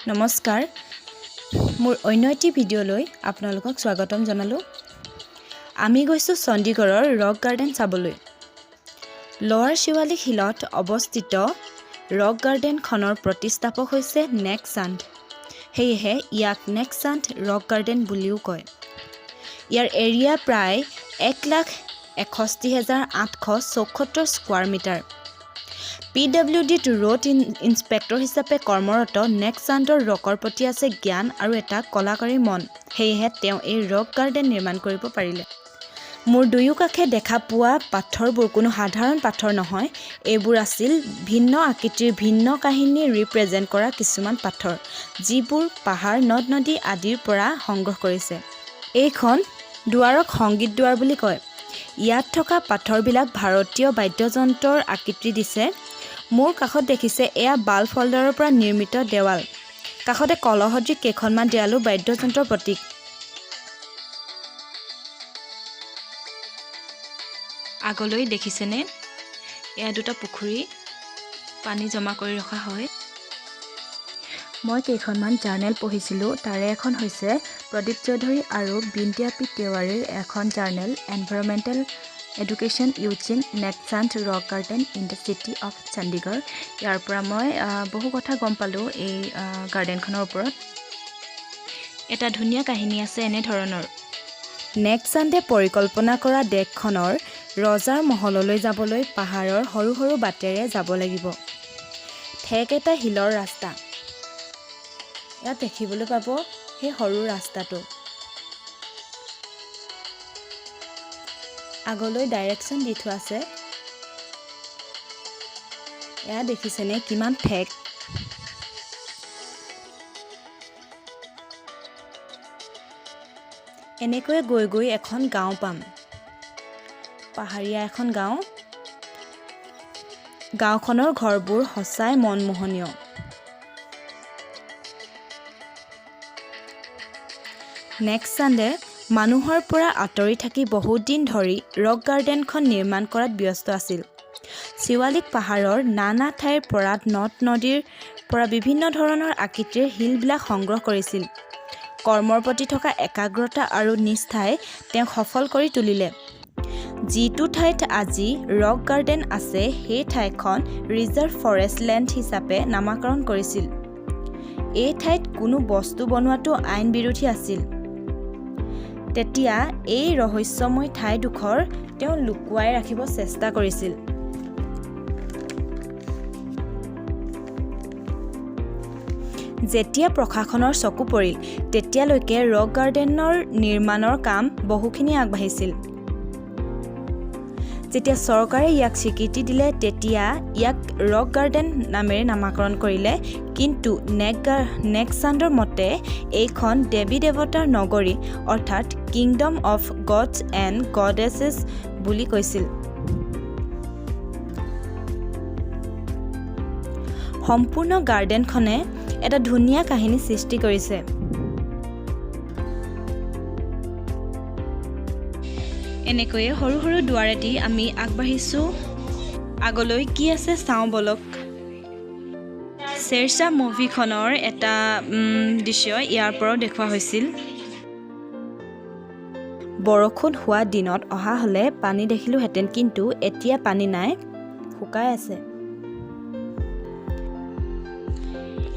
নমস্কাৰ, মোৰ অন্য এটি ভিডিঅ'লৈ আপোনালোকক স্বাগতম জনালোঁ। আমি গৈছোঁ চণ্ডীগড়ৰ ৰক গাৰ্ডেন চাবলৈ। লৱাৰ শিৱালিক হিলত অৱস্থিত ৰক গাৰ্ডেনখনৰ প্ৰতিষ্ঠাপক হৈছে নেক চান্দ। সেয়েহে ইয়াক নেক চান্দ ৰক গাৰ্ডেন বুলিও কয়। ইয়াৰ এৰিয়া প্ৰায় 1,61,874 স্কোৱাৰ মিটাৰ। পিডাব্লিউডিত ৰোড ইনস্পেক্টৰ হিচাপে কৰ্মৰত নেক চান্দৰ ৰকৰ প্ৰতি আছে জ্ঞান আৰু এটা কলাকাৰী মন। সেয়েহে তেওঁ এই ৰক গাৰ্ডেন নিৰ্মাণ কৰিব পাৰিলে। মোৰ দুয়োকাষে দেখা পোৱা পাথৰবোৰ কোনো সাধাৰণ পাথৰ নহয়। এইবোৰ আছিল ভিন্ন আকৃতিৰ, ভিন্ন কাহিনী ৰিপ্ৰেজেণ্ট কৰা কিছুমান পাথৰ, যিবোৰ পাহাৰ, নদ নদী আদিৰ পৰা সংগ্ৰহ কৰিছে। এইখন দুৱাৰক সংগীত দুৱাৰ বুলি কয়। ইয়াত থকা পাথৰবিলাক ভাৰতীয় বাদ্যযন্ত্ৰৰ আকৃতি দিছে। মোৰ কাষত দেখিছে, এয়া বাল্ব হোল্ডাৰৰ পৰা নিৰ্মিত দেৱাল। কাষতে কলহসদৃশ কেইখনমান দেৱালো বাদ্যযন্ত্ৰৰ প্ৰতীক। আগলৈ দেখিছেনে, এয়া দুটা পুখুৰী, পানী জমা কৰি ৰখা হয়। মই কেইখনমান জাৰ্নেল পঢ়িছিলোঁ। তাৰে এখন হৈছে প্ৰদীপ চৌধুৰী আৰু বিন্দিয়া পি তিৱাৰীৰ এখন journal, "Environmental Education Using Nek Chand Rock Garden in the City of Chandigarh"। ইয়াৰ পৰা মই বহু কথা গম পালোঁ এই গাৰ্ডেনখনৰ ওপৰত। এটা ধুনীয়া কাহিনী আছে এনেধৰণৰ। নেক চান্দে পৰিকল্পনা কৰা দেশখনৰ ৰজাৰ মহললৈ যাবলৈ পাহাৰৰ সৰু সৰু বাটেৰে যাব লাগিব। ঠেক এটা শিলৰ ৰাস্তা। ইয়াত দেখিবলৈ পাব সেই সৰু ৰাস্তাটো। আগলৈ ডাইৰেকশ্যন দি থোৱা আছে। এয়া দেখিছেনে, কিমান ঠেক? এনেকৈয়ে গৈ গৈ এখন গাঁও পাম, পাহাৰীয়া এখন গাঁও। গাঁওখনৰ ঘৰবোৰ সঁচাই মনমোহনীয়। নেক্সট ছানডে মানুহৰ পৰা আঁতৰি থাকি বহুত দিন ধৰি ৰক গাৰ্ডেনখন নিৰ্মাণ কৰাত ব্যস্ত আছিল। শিৱালিক পাহাৰৰ নানা ঠাইৰ পৰা, নদ নদীৰ পৰা বিভিন্ন ধৰণৰ আকৃতিৰ শিলবিলাক সংগ্ৰহ কৰিছিল। কৰ্মৰ প্ৰতি থকা একাগ্ৰতা আৰু নিষ্ঠাই তেওঁক সফল কৰি তুলিলে। যিটো ঠাইত আজি ৰক গাৰ্ডেন আছে, সেই ঠাইখন ৰিজাৰ্ভ ফৰেষ্ট লেণ্ড হিচাপে নামাকৰণ কৰিছিল। এই ঠাইত কোনো বস্তু বনোৱাটো আইন বিৰোধী আছিল। তেতিয়া এই ৰহস্যময় ঠাইডোখৰ তেওঁ লুকুৱাই ৰাখিব চেষ্টা কৰিছিল। যেতিয়া প্ৰশাসনৰ চকু পৰিল, তেতিয়ালৈকে ৰক গাৰ্ডেনৰ নিৰ্মাণৰ কাম বহুখিনি আগবাঢ়িছিল। যেতিয়া চৰকাৰে ইয়াক স্বীকৃতি দিলে, তেতিয়া ইয়াক ৰক গাৰ্ডেন নামেৰে নামাকৰণ কৰিলে। কিন্তু নেক চান্দৰ মতে এইখন দেৱী দেৱতাৰ নগৰী, অৰ্থাৎ "Kingdom of Gods and Goddesses" বুলি কৈছিল। সম্পূৰ্ণ গাৰ্ডেনখনে এটা ধুনীয়া কাহিনী সৃষ্টি কৰিছে। এনেকৈয়ে সৰু সৰু দুৱাৰেদি আমি আগবাঢ়িছোঁ। আগলৈ কি আছে চাওঁ ব'লক। শ্বেৰশ্বাহ মুভিখনৰ এটা দৃশ্য ইয়াৰ পৰাও দেখুওৱা হৈছিল। বৰষুণ হোৱা দিনত অহা হ'লে পানী দেখিলোহেঁতেন, কিন্তু এতিয়া পানী নাই, শুকাই আছে।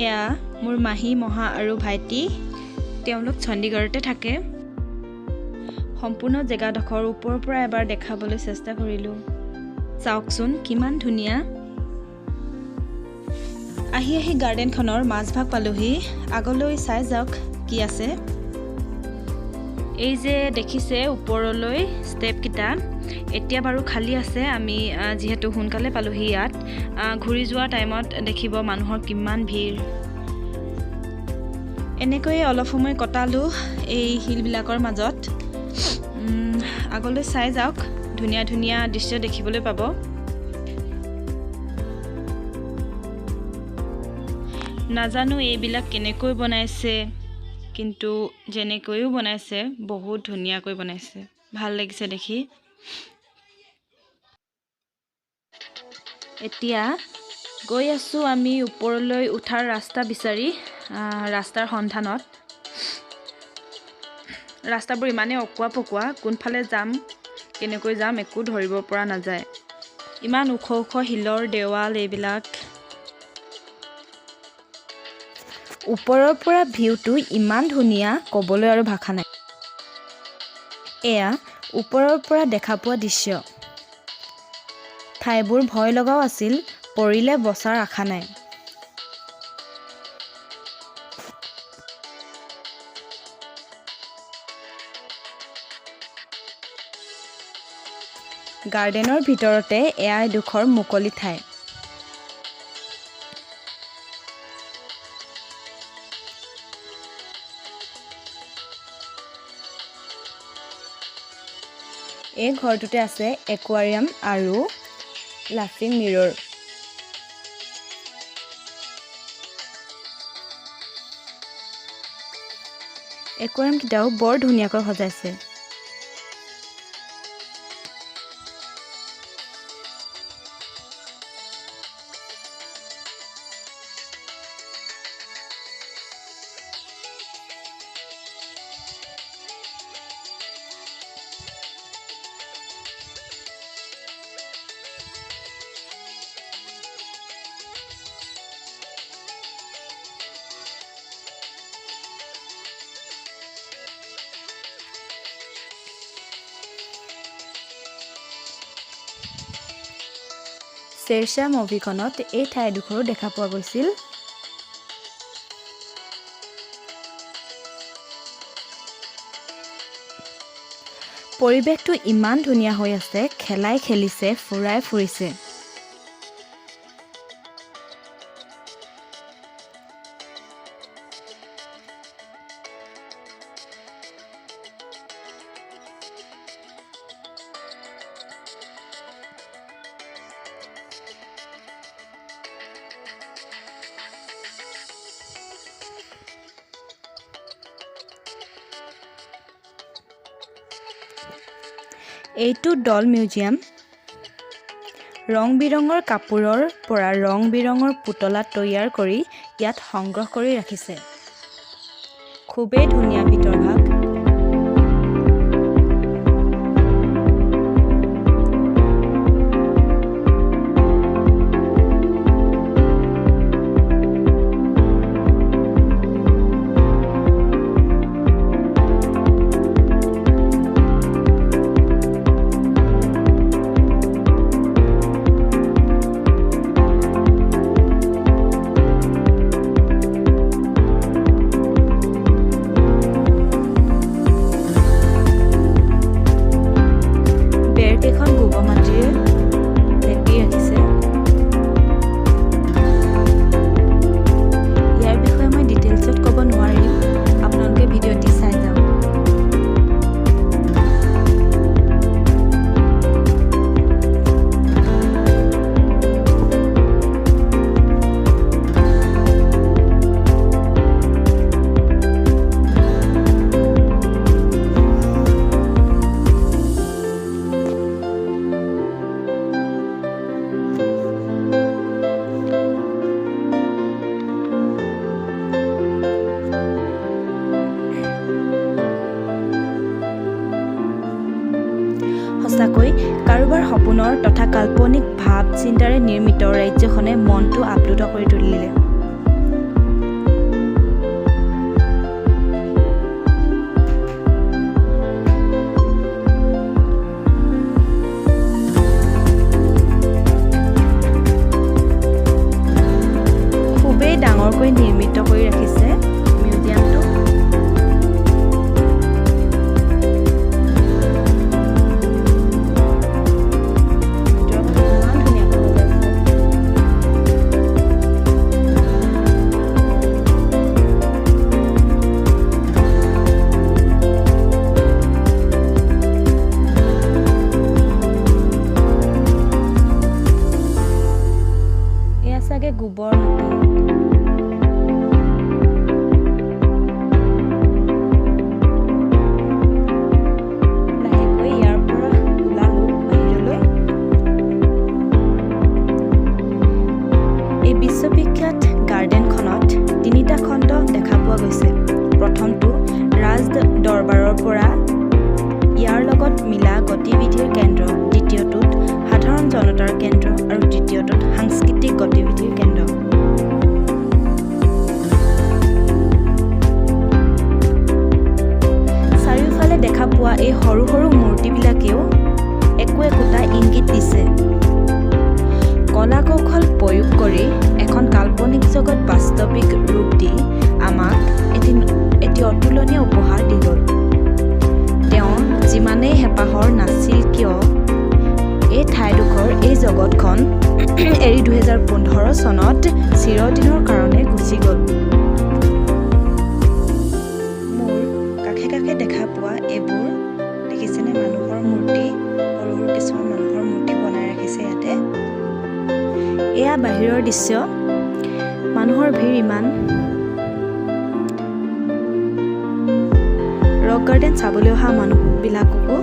এয়া মোৰ মাহী, মহা আৰু ভাইটি। তেওঁলোক চণ্ডীগড়তে থাকে। সম্পূৰ্ণ জেগাডোখৰ ওপৰৰ পৰা এবাৰ দেখাবলৈ চেষ্টা কৰিলোঁ। চাওকচোন, কিমান ধুনীয়া! আহি আহি গাৰ্ডেনখনৰ মাজভাগ পালোহি। আগলৈ চাই যাওক কি আছে। এই যে দেখিছে ওপৰলৈ ষ্টেপকেইটা, এতিয়া বাৰু খালী আছে। আমি যিহেতু সোনকালে পালোহি ইয়াত। ঘূৰি যোৱা টাইমত দেখিব মানুহৰ কিমান ভিৰ। এনেকৈয়ে অলপ সময় কটালোঁ এই শিলবিলাকৰ মাজত। আগলৈ চাই যাওক, ধুনীয়া ধুনীয়া দৃশ্য দেখিবলৈ পাব। নাজানো এইবিলাক কেনেকৈ বনাইছে, কিন্তু যেনেকৈও বনাইছে, বহুত ধুনীয়াকৈ বনাইছে। ভাল লাগিছে দেখি। এতিয়া গৈ আছোঁ আমি ওপৰলৈ উঠাৰ ৰাস্তা বিচাৰি, ৰাস্তাৰ সন্ধানত। ৰাস্তাবোৰ ইমানেই অকোৱা পকোৱা, কোনফালে যাম কেনেকৈ যাম একো ধৰিব পৰা নাযায়। ইমান ওখ ওখ শিলৰ দেৱাল এইবিলাক। ওপৰৰ পৰা ভিউটো ইমান ধুনীয়া, ক'বলৈ আৰু ভাষা নাই। এয়া ওপৰৰ পৰা দেখা পোৱা দৃশ্য। ঠাইবোৰ ভয় লগাও আছিল, পৰিলে বচাৰ আশা নাই। গাৰ্ডেনৰ ভিতৰতে এয়া এডোখৰ মুকলি ঠাই। এই ঘৰটোতে আছে একুৱাৰিয়াম আৰু লাফিং মিৰৰ। একুৱাৰিয়ামকেইটাও বৰ ধুনীয়াকৈ সজাইছে। শ্বেৰশ্বাহ মুভিখনত এই ঠাইডোখৰো দেখা পোৱা গৈছিল। পৰিৱেশটো ইমান ধুনীয়া হৈ আছে, খেলাই খেলিছে, ফুৰাই ফুৰিছে। এইটো ডল মিউজিয়াম। ৰং বিৰঙৰ কাপোৰৰ পৰা ৰং বিৰঙৰ পুতলা তৈয়াৰ কৰি ইয়াত সংগ্ৰহ কৰি ৰাখিছে। খুবেই ধুনীয়া ভিতৰভাগ। বেৰকেইখন গোবৰ মাটিৰে লেপি ৰাখিছে। ইয়াৰ বিষয়ে মই ডিটেইলছত ক'ব নোৱাৰিম, আপোনালোকে ভিডিঅ'টি চাই যাওক। সঁচাকৈ কাৰোবাৰ সপোনৰ তথা কাল্পনিক ভাৱ চিন্তাৰে নিৰ্মিত ৰাজ্যখনে মনটো আপ্লুত কৰি তুলিলে। খুবেই ডাঙৰকৈ নিৰ্মিত কৰি ৰাখিছে মিউজিয়ামটো। ভিতৰখন ইমান ধুনীয়াকৈ সজাইছে। এয়া চাগে গোবৰ মাটি। আৰু তৃতীয়টোত সাংস্কৃতিক গতিবিধিৰ কেন্দ্ৰ। চাৰিওফালে দেখা পোৱা এই সৰু সৰু মূৰ্তিবিলাকেও একো একোটা ইংগিত দিছে। কলা কৌশল প্ৰয়োগ কৰি এখন কাল্পনিক জগত বাস্তৱিক ৰূপ দি আমাক এটি এটি অতুলনীয় উপহাৰ দি গ'ল। তেওঁৰ যিমানেই হেঁপাহৰ নাছিল কিয়, এই ঠাইডোখৰ, এই জগতখন এৰি 2015 চনত চিৰদিনৰ কাৰণে গুচি গ'ল। মোৰ কাষে কাষে দেখা পোৱা এইবোৰ দেখিছেনে? মানুহৰ মূৰ্তি, সৰু সৰু কিছুমান মানুহৰ মূৰ্তি বনাই ৰাখিছে ইয়াতে। এয়া বাহিৰৰ দৃশ্য। মানুহৰ ভিৰ ইমান। ৰক গাৰ্ডেন চাবলৈ অহা মানুহবিলাককো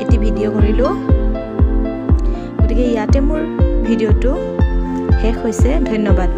এটি ভিডিঅ' কৰিলোঁ। গতিকে ইয়াতে মোৰ ভিডিঅ'টো শেষ হৈছে। ধন্যবাদ।